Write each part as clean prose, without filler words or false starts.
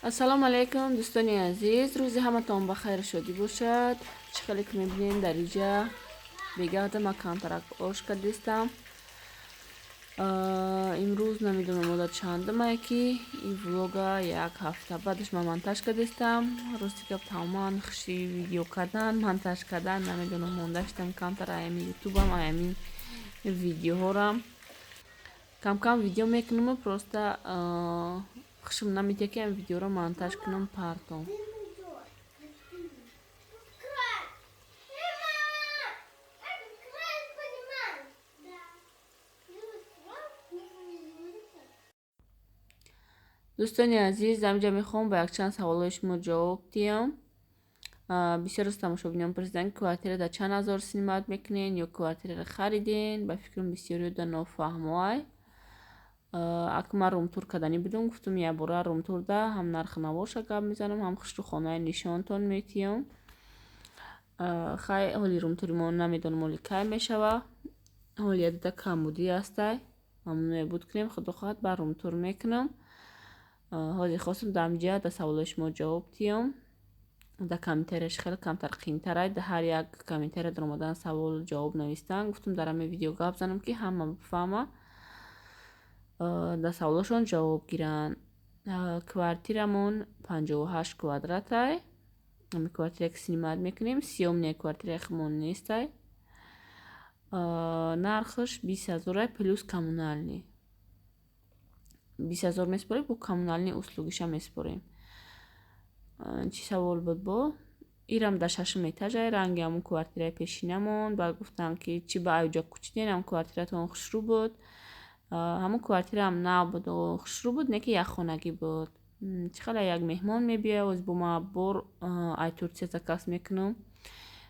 Ассалому алайкум, дӯстони азиз. Рӯзи ҳаматон ба хайру шодӣ бошад. Чӣ хеле ки мебинем, дар иҷа бегаҳда ма камтарак ош кардистам. Имрӯз намедонам, мода чандумае, ки ин влога як ҳафта баъдаш ман монтаж кардистам. Рости гап, тамоман хуши видео кардан, монтаж кардан намедонам, монда шудам камтар. Аями ютубам, аями видеоҳорам камкам видео мекунаму просто хушм наметия, ки ами видеоро монтаж кунам, партом. Дӯстони азиз, амҷа мехоҳам ба якчанд саволҳои шумо ҷавоб диҳам. Бисёр аз тамошобинон пурсиданд, квартира дар чанд ҳазор снимать мекунен ё квартираро хариден. Ба фикрам, бисёриё да нофаҳмоай. Ака, ман румтур карданӣ будам, гуфтум, якбора румтурда ҳам нархи навоша гап мезанам, ҳам хушрӯ хонаи нишонтон метиҳам. Хай, ҳоли румтури мо намедонам, ҳоли кай мешава. Ҳоли ядида камбудӣ ҳастай, ҳамоное буд кунем, худо хоҳад, ба румтур мекунам. Ҳозир хостам дар ҳамҷа дар саволҳои шумо ҷавоб диҳам. Дар комментарияш хеле камтар қиинтарай, дар ҳар як комментария даромадан, саволу ҷавоб навистан. Гуфтам, дар ҳамин видео гап занам, ки ҳама бифаҳма, дар саволҳошон ҷавоб гиранд. Квартирамон 58 квадратай. Ҳамин квартира, ки снимать мекунем, съёмная квартираи худмон нестай. Нархаш 20 ҳазорай плюс коммунальный. 20 ҳазор месупорем, бо коммунальный услугиша месупорем. Чӣ савол буд бо? Ирам дар шашум этажай, ранги ҳамун квартираи пешинамон. Баъд гуфтанд, ки чӣ ба аюҷа кӯчиден, ҳамун квартиратон хушрӯ буд. Ҳамун квартираам нав буд, хушрӯ буд, не ки якхонагӣ буд. Чӣ хеле як меҳмон мебиёяд, оз бо ма бор ай Турсия заказ мекунам.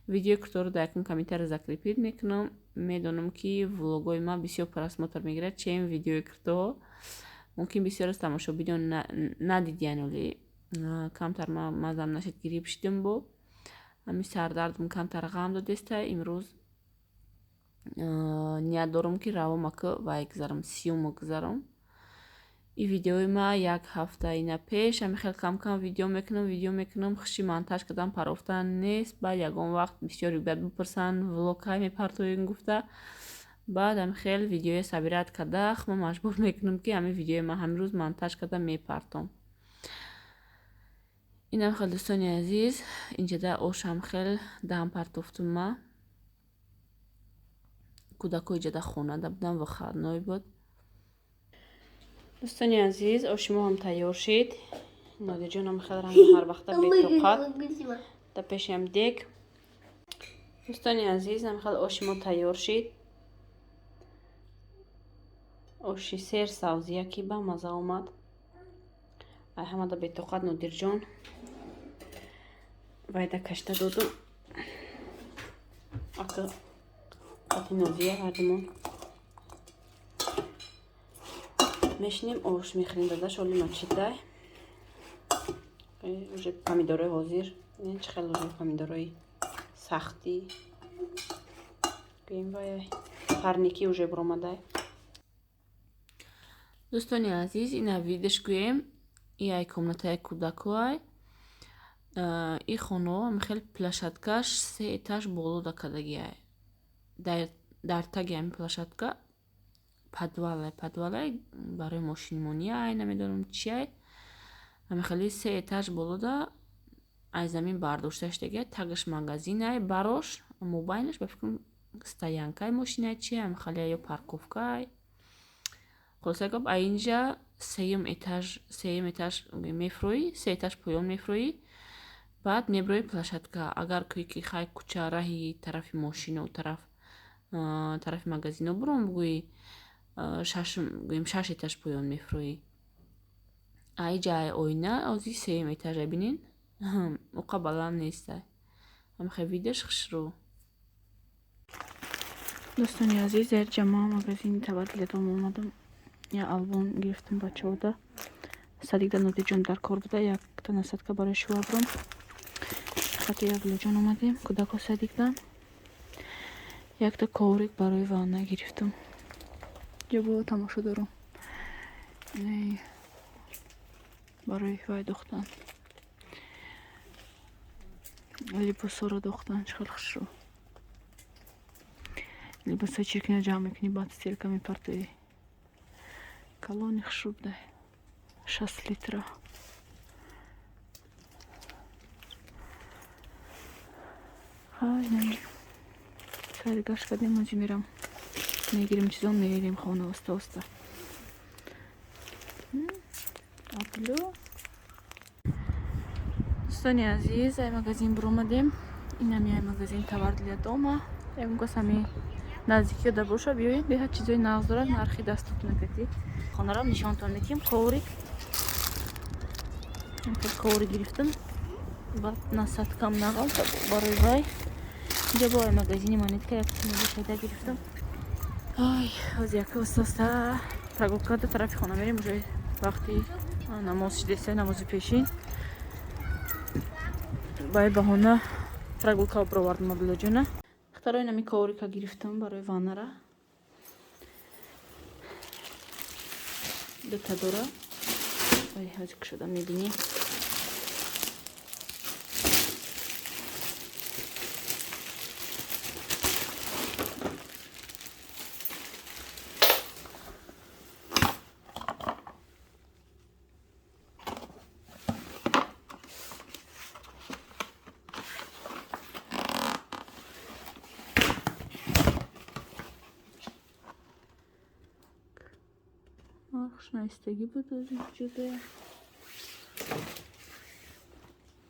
Видеои кӯтоҳро дар якум комментария закрепить мекунам. Медонам, ки влогҳои ман бисёр просмотр мегирад, чем видеои кӯтоҳ. Мумкин бисёр аз тамошобинон надидиян. Оли камтар мазам нашид, гириб шидим, бо ҳамин сардардам камтар ғам додеста. Имрӯз ният дорам, ки равом, ака, вай гузарам, съёмка гузарам. И видеои ма як ҳафта ина пеш ҳами хел камкам видео мекунам, видео мекунам, хуши монтаж кардан, парофтан нест. Баъд ягон вақт бисёре бояд бипурсанд, влог кай мепартоем гуфта. Баъд ҳами хел видеоя собирать карда, ман маҷбур мекунам, ки ҳамин видеои ман ҳамин рӯз монтаж карда мепартом. Инам хел, дӯстони азиз, инҷода ошам хел дам партофтум ма. Кӯдакҳо иҷода хонада буданд, выходной буд. Дӯстони азиз, оши мо ҳам тайёр шид. Нодирҷонам хел ранги ҳар вақта бетоқат дар пешиам дег. Дӯстони азиз, ҳам хел оши мо тайёр шид. Оши сер савзия, ки ба маза омад. Ай ҳамада бетоқат Нодирҷон, вайда кашта додум. Ака, қати Нозия ҳардумон мешинем, ош мехӯрем. Дадаш оли мачидай. Уже помидорои ҳозир, чӣ хел уже помидорои сахтӣ гӯем, вай парники уже буромадай. Дӯстони азиз, ина видаш гӯем, и ай комнатаи кӯдакоай. И хонао ҳами хел площадкаш се этаж боло да кардагиай. Дар таги ҳамин площадка подвалай, подвалай барои мошинмониай, намедонам чиай. Ҳами хели се этаж боло да ай замин бардошта шудагиай, тагаш магазинай, барош мобайнаш, ба фикрам, стоянкаи мошинай, чиай, ҳами хеле ё парковкаай. Хулоса гап, а инҷа сеюм этаж, сеюм этаж мефурӯӣ, се этаж поён мефурӯӣ, баъд мебирои площадка. Агар кӯи ки хай кӯча, раҳи тарафи мошину тараф, тарафи магазино буром бугӯӣ, гӯем, шаш этаж поён мефурӯӣ. Аиҷа ай оина ози сеюм этажа бинин, уқа баланд нестай. Ҳамихе видаш хушрӯ. Дӯстони азиз, дар ҷамоа магазини товар для дома омадам. Я альбом гирифтам бачаода. Садикда Нодирҷон дар кор буда, якта насадка барои швабром. Хати Яблоҷон омадем, кӯдако садикдан. Якта коврик барои ванна гирифтам. Ҷо бо тамошо дорам. Барои вай духтан. Либосҳоро духтан чӣ хел хушрӯ. Либосҳои чиркина ҷамъ мекунӣ, баъд стирка мепартоӣ. Калони хушрӯ будай. 60 литра. Сари гашт кардем, ози мерам. Мегирем чизон, мерем хона оста оста. Аблю. Дӯстони азиз, ай магазин биромадем. Инам яй магазин товар для дома. Ягон кас ҳами наздикиё да боша, биёед, беҳад чизои нағз дорад, нархи даступ накардӣ. Хонарам нишонтон медиҳем. Коврик. Коврик гирифтам. Баъд насадкам нағалта барои вай. Инҷа бо ай магазини монетка як чиз гирифтам. Ай, ҳозир яка оста-оста прогулка до тарафи хона мерем, уже вақти намоз шидеста, намози пешин. Ба баҳона прогулка бировардам Абдуллоҷона. Духтаро, инами коврика гирифтам барои ваннара. Дута дора. Ай, ҳозир кушода мебинӣ. Нархш буд ҷудо.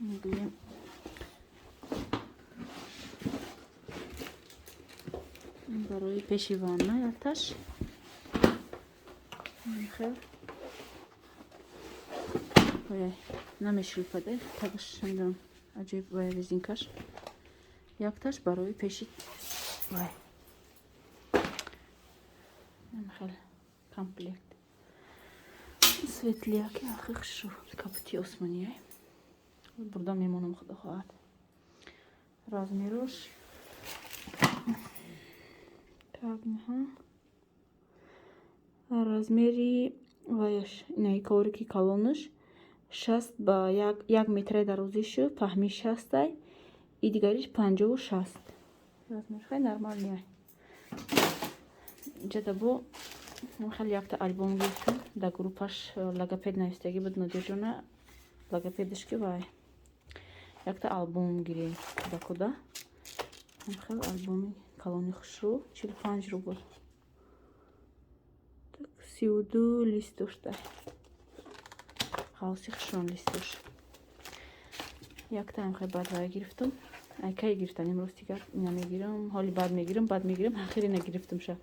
Мегӯем. Барои пеши ванна якташ. Хел. Ой, намешилпаде, тагаш намедонам, аҷоиб вай резинкаш. Якташ барои пеши вай. Хел комплект. Светляки ахи хушрӯ капути осмониай. Бурда мемонам, худо хоҳад. Размерош так, аҳа. Размери ваяш инаи коврики калонаш 60 ба 1 метраи дарозишу паҳми 60-ай, и дигариш 50-60. Размер хеле нормальный. Инҷа бо хеле якта альбом гирифтам. Дар группаш логопед навистагӣ буд Нодирҷона, логопедаш ки вай якта альбом гирем куда-куда. Хел альбоми калони хушрӯ 45 рубл. Так, 32 лист дошта. Ғавси хушрон лист дошт. Якта ҳам хел баъд вай гирифтам. Ай кай гирифтам имрӯз дигар ина мегирам, ҳоли баъд мегирам, баъд мегирам, ахире нагирифтам ша.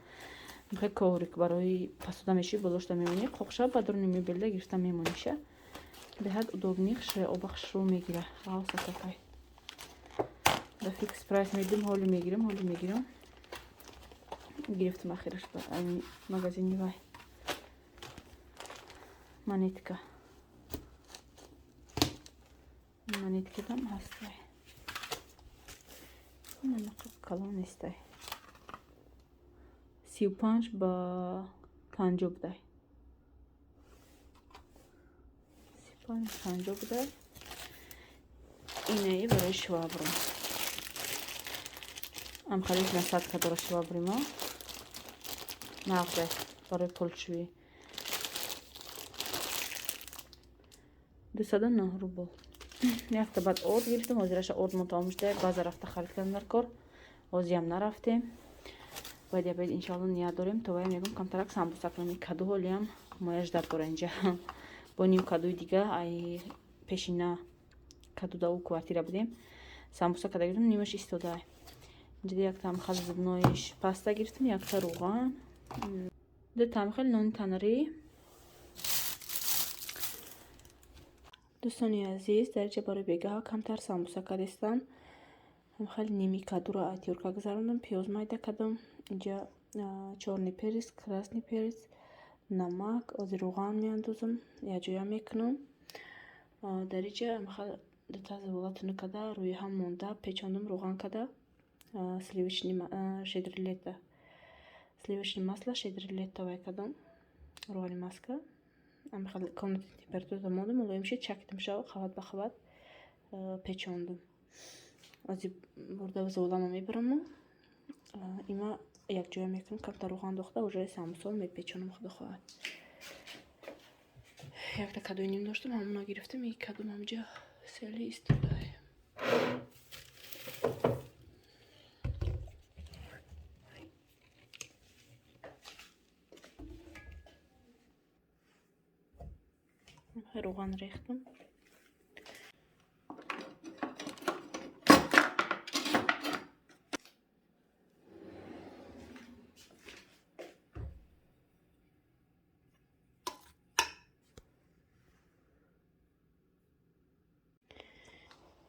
Хел коврик барои пасуда меши, болошта мемонӣ, қоқша ба дуруни мебелда гирифта мемониша. Беҳад удобный, хушрӯ оба хушрӯ мегира. Ғавса такай. Да фикс прайс медим, ҳоли мегирам, ҳоли мегирам. Гирифтам ахираш ба магазини вай. Монетка. Монетка там ҳаст вай. Ин калон нестай. 35 ба 50 будай. 35 50 будай. Инаи барои швабрам. Ам халиш насадка дора швабри мо. Нағзе барои полшӯӣ. 209 рубл. Якта баъд орд гирифтам, ҳозираша орд мо тамом шуда, баъза рафта харид кардам дар кор. Ҳозиям нарафтем. Бояд ябед иншоалло ният дорем, то вай мегум камтарак самбуса кунем. Каду ҳолиам мояш дар дора инҷа. Бо ним кадуи дига ай пешина каду да ӯ квартира будем. Самбуса када гирифтам, нимаш истода. Инҷа як там хел зубноиш паста гирифтам, якта руған. Ду там хел нони танрӣ. Дӯстони азиз, дар инҷа барои бегаҳа камтар самбуса кардистам. Хеле ними кадуро тёрка гузарондам, пиёз майда кардам. Инҷа чёрный перец, красный перец, намак, ози руған меандозам, якҷоя мекунам. Дар инҷа дута зувола тунук карда, рӯи ҳам монда, печондум, руған карда, сливочный щедрый лето. Сливочный масло, щедрый лето вай кардам, руғани маска. Комнатный температура мондум, мулоим шид, чакидам шава, қабат ба қабат печондум. Ози бурда золама мебараму има якҷоя мекунам, камтар рӯған дохта, уже самбусо мепечонам, худо хоҳад. Якта кадои ним доштам, ҳамона гирифтам, и кадом ҳамҷа сели истодай. Рӯған рехтам.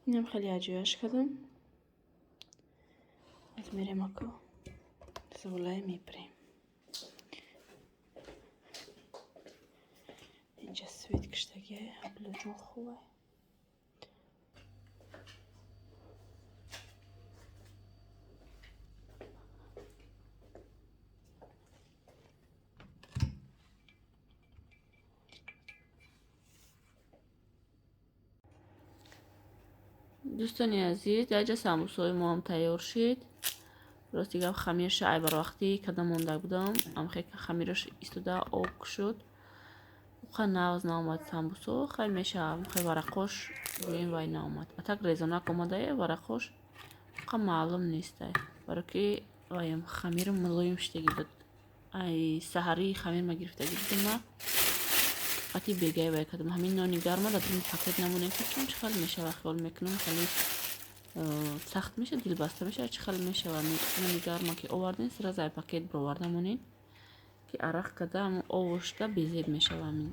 Инам хеле аҷояш кардам. Аз мерем ако золае мепирем. Инҷа свет киштагиай, Абдуллоҷон хубай. Дӯстони азиз, дар ҷа самбусҳои мо ҳам тайёр шид. Рости гап, хамирша ай барвақтӣ када монда будам, амхе хамираш истода об шуд. Уқа нағз наомад самбусо, хай мешава, хай варақош гӯем вай наомад. А так резонак омадае, варақош уқа маълум нестай. Баро ки ваем хамир мулоим шудагӣ буд. Ай саҳарии хамир ма гирифтагӣ будам ма. Қати бегай вай кардам. Ҳамин нони гарма дар дуни пакет намонем, ки чун чӣ хел мешава, хиёл мекунам хеле сахт меша, дилбаста мешава, чӣ хел мешава. Нони гарма ки овардем, сразу ай пакет бироварда монем, ки арақ када ҳамон овошта безеб мешава ҳамин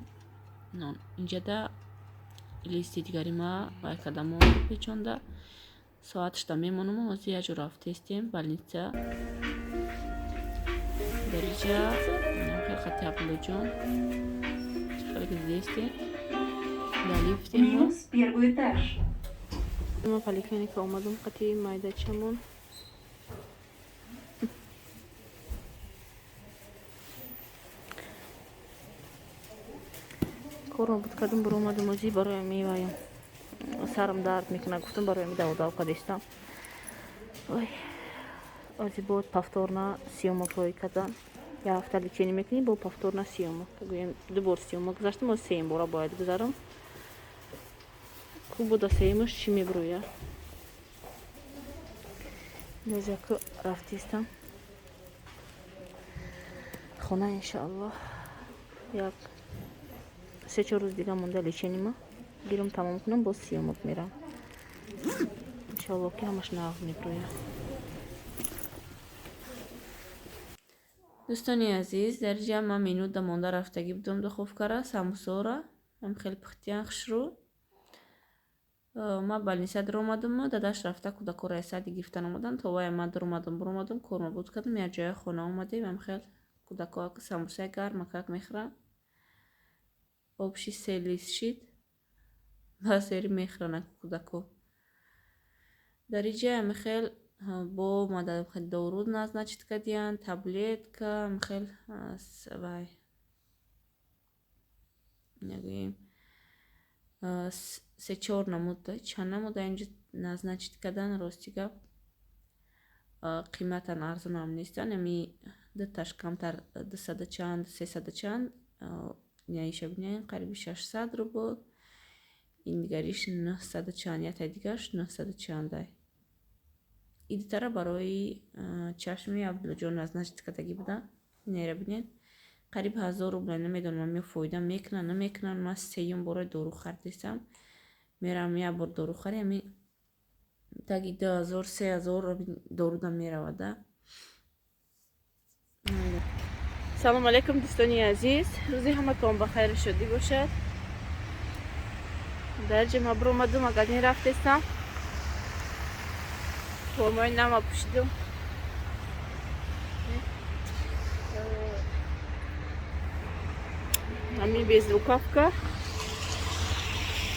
нон. Инҷада листи дигари ма вай када монду печонда. Соаташда мемонам, ҳозир як ҷо рафтестем больница. Дар инҷа хел қати Абдуллоҷон хеле ки дидестем дар лифтем. Минус первый этаж. Ма поликлиника омадам қати майдачамон. Корро буд кардам, биромадам озӣ барои меваям. Сарам дард мекунад, гуфтам барои ми даводав кадистам. Ой, озӣ бод повторно съёмокҳои кардан. Як ҳафта лечение мекунӣ, бо повторно съёмок. Гӯем ду бор съёмок гузаштам, оз сеюм бора бояд гузарам. Ку буда сеюмаш чӣ мебирояд? Нозяку рафтистам. Хона иншааллоҳ як 3-4 рӯз дига монда леченима. Гирам тамом кунам, боз съёмок мерам. Иншааллоҳ ки ҳамаш нағз мебирояд. Дӯстони азиз, дар инҷа ман минута монда рафтагӣ будам духовкара, самбусора, ҳам хеле пухтиян хушрӯ. Ман больница даромадам, дадаш рафта кӯдакҳоро аз сади гирифтан омадан, то вая ман даромадам, биромадам, корма буд кардам, як ҷоя хона омадем, ҳам хел кӯдакҳо самбусаи гармакак мехӯранд. Обши се лист шид, ба сери мехӯранд кӯдакҳо. Дар инҷа ҳам хел бо мадад дору назначить кардиянд, таблетка, ҳам хел вай нагӯем 3-4 намуд, чанд намуд инҷа назначить кардан, рости гап қиматан арзонам нестанд. Ами дуташ камтар 200 чанд, 300 чанд, ниаиша бинем қариби 600 рубл, ин дигариш 900 чанд, яктай дигараш 900 чандай. И дутара барои чашми Абдуллоҷон назначить кардагӣ буданд. Инера бинед, қариб 1000 рубл. Намедонам ами фоида мекунанд, намекунанд. Ман сеюм бора дору харидистам, мерам як бор дорухарӣ, ами таги 2000 3000 доруда меравада. Салом алейкум дӯстони азиз, рӯзи ҳаматон ба хайру шодӣ бошад. Дар ҷа ма биромадам, магазин рафтестам, формаи нама пӯшидам. Ҳамин безрукавка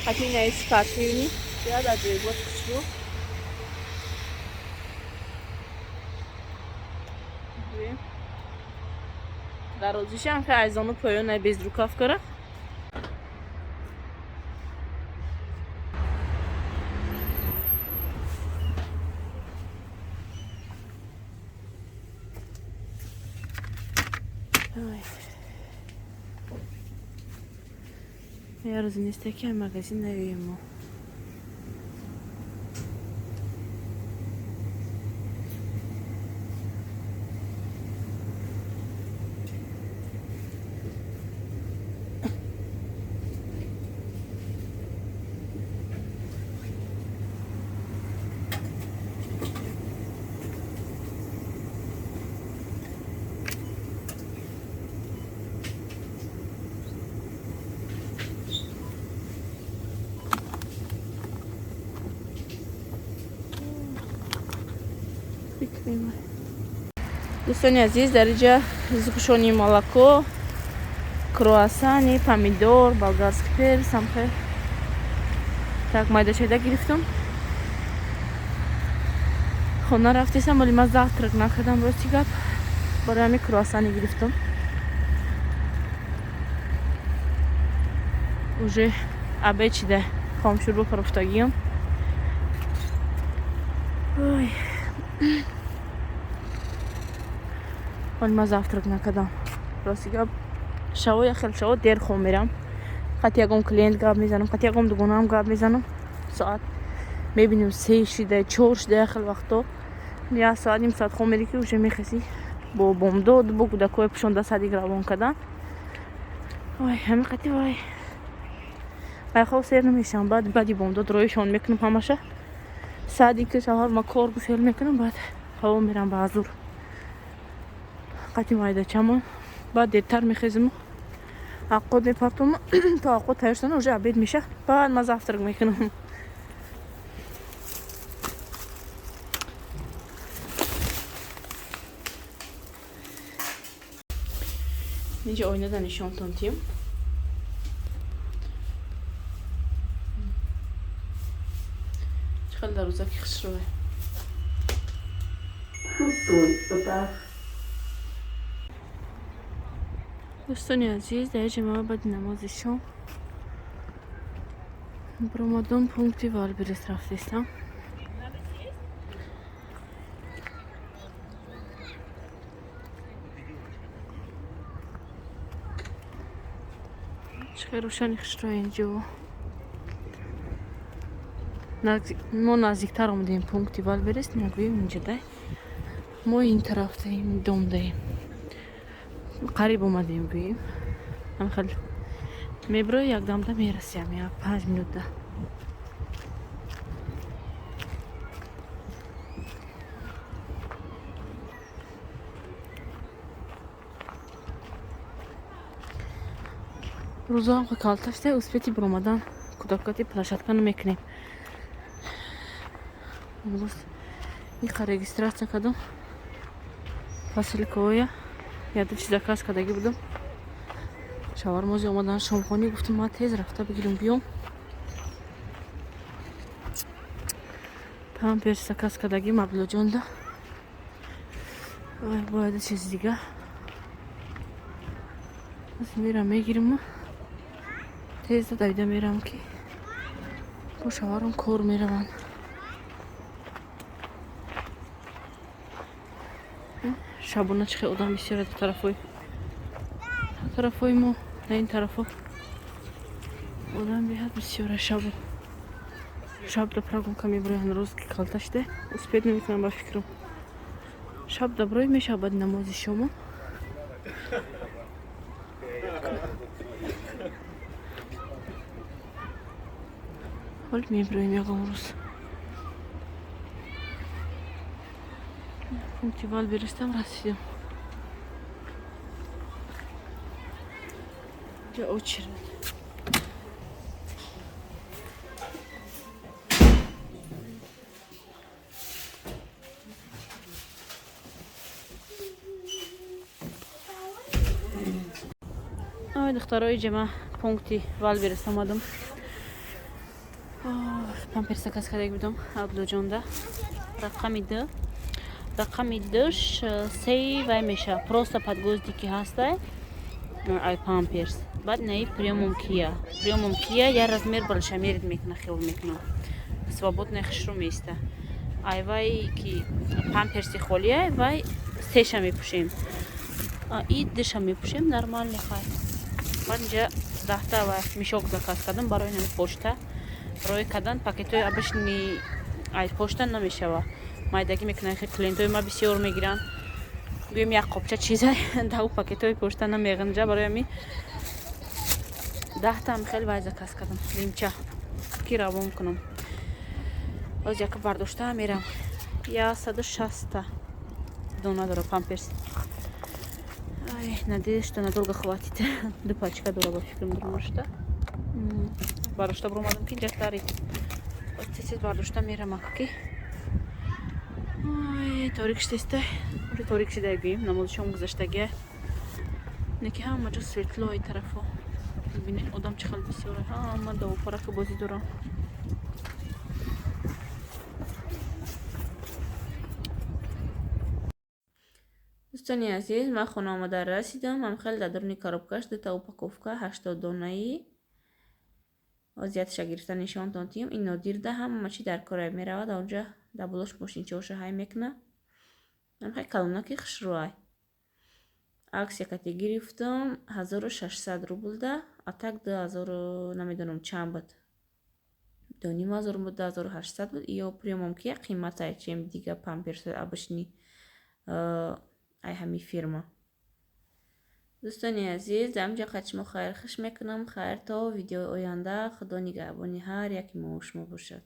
қатинаи спортивный яд аҷоибот хушбу. Дарозишам хе айзону поёнай безрукавкара. Ай. Я рӯзе несте, ки ай магазин наёем мо. Дӯстони азиз, дар инҷа сгущённое молоко, круассани, помидор, болгарский перец, ҳамхел. Так, майдачайда гирифтам. Хона рафтесам, вале ман завтрак накардам, рости гап. Барои ҳамин круассани гирифтам. Уже обед шида, хомшӯрбо парофтагиам. Ой. Вале ман завтрак накардам. Рости гап, шаво як хел шаво дер хом мерам. Қати ягон клиент гап мезанам, қати ягон дугонаам гап мезанам. Соат мебинем 3 шида, 4 шида як хел вақто. Як соат, ним соат хом мерӣ, ки уже мехезӣ. Бо бомдод, бо кӯдакҳои пӯшонда садик равон кардан. Ой, ҳамин қати вай. Ай хоб сер намешавам. Баъд баъди бомдод роишон мекунам ҳамаша. Садик шавҳар ма кор гусел мекунам, баъд ҳаво мерам ба азур. Қати майдачамон. Баъд дертар мехезим. Аққод мепартом, то аққод тайёр шудан уже обед меша. Баъд ман завтрак мекунам. Инҷа оинада нишонтон тием. Чӣ хел дарвозаки хушрӯе. Дӯстони азиз, дар инҷа ман баъди намози шом баромадам, пункти Вайлдберриз рафтестам. Чӣ хел рӯшани хушрӯе инҷо. Мо наздиктар омадем пункти Вайлдберриз, нагӯем инҷа дай. Мо ин тараф даем, дом даем. Қариб омадем гӯем. Ҳамхел меброи якдамда мерасем, як 5 минутда. Рӯзоам калта шуда, успети баромадан кӯдакоти площадка намекунем. Имрӯз иқа регистрация кардам. Посылкаоя яда чи заказ кардагӣ будам. Шавармози омадан шомхонӣ, гуфтам ман тез рафта бигирам биём. Памперс заказ кардагӣ Маблоҷонда. Ой, бояд чизи дига. Аз мерам мегирам. Тез давида мерам, ки бо шаварам кор мераванд. Шабона чӣ хел одам бисёр дар тарафҳои мо, на ин тарафҳо одам беҳад бисёра шабо. Шаб да прогулка меброянд, рӯз ки калта шуда, успеть намекунам ба фикрам. Шаб да брой мешавад баъди намози шомо. Ҳол меброем ягон рӯз. Пункти Вайлдберризам расидам. Инҷа очередь. Ой, духтарои ҷама, пункти Вайлдберриз омадам. Памперс заказ карда будам Абдуллоҷонда. Рақами 2. Рақами 2 сеи вай меша. Просто подгузники ҳастай. Ай памперс. Баъд наи премиум кия. Премиум кия я размер больше мерит мекуна, хел мекуна. Свободно хушрӯ меиста. Ай вай ки памперси холия, вай сеша мепӯшем. И диша мепӯшем, нормально. Хай, баъд инҷа 10-та ва мешок заказ кардам барои нами почта рои кардан. Пакетҳои обычный ай почта намешава, майдагӣ мекунанд. Клиентҳои ма бисёр мегиранд, гӯем, як қопча чиза дау пакетҳои почта намеғинҷа. Барои ҳами 10-таам хеле вай заказ кардам, лимча, ки равон кунам. Боз яка бардошта мерам. 160-та дона дора памперс. Ай, надеюсь, что надолго хватит. Ду пачка дора, ба фикрам, дурмошта. Бардошта буромадам, ки инҷа тари тез бардошта мерам, ки ой, торик шудеста уже, торик шуда, гӯем, намози шом гузаштагия. Неки ҳама ҷо светло. Ай тарафо бибинед, одам чӣ хел бисёре, ҳама давопарака бозӣ дорам. Дӯстони азиз, ман хона омада расидам. Ҳам хеле дар даруни коробкаш дута упаковка 80 донаи вазияташа гирифта нишонтон тиём. Ин Нодирда ҳама чи дар кора меравад. Онҷа дар болош мошинчаоша ҳай мекуна. Ҳай, калонаки хушрӯай. Акция кати гирифтам 1600 рублда, а так 2000 намедонам чанд буд, 2500 буд, 2800 буд. Ё прямом ки қиматай, чем дига памперсои обычный ай ҳами фирма. Дӯстони азиз, дар ҳаминҷо қад шумо хайрхуш мекунам. Хайр, то видеои оянда. Худо нигаҳбони ҳар яки мо шумо бошад.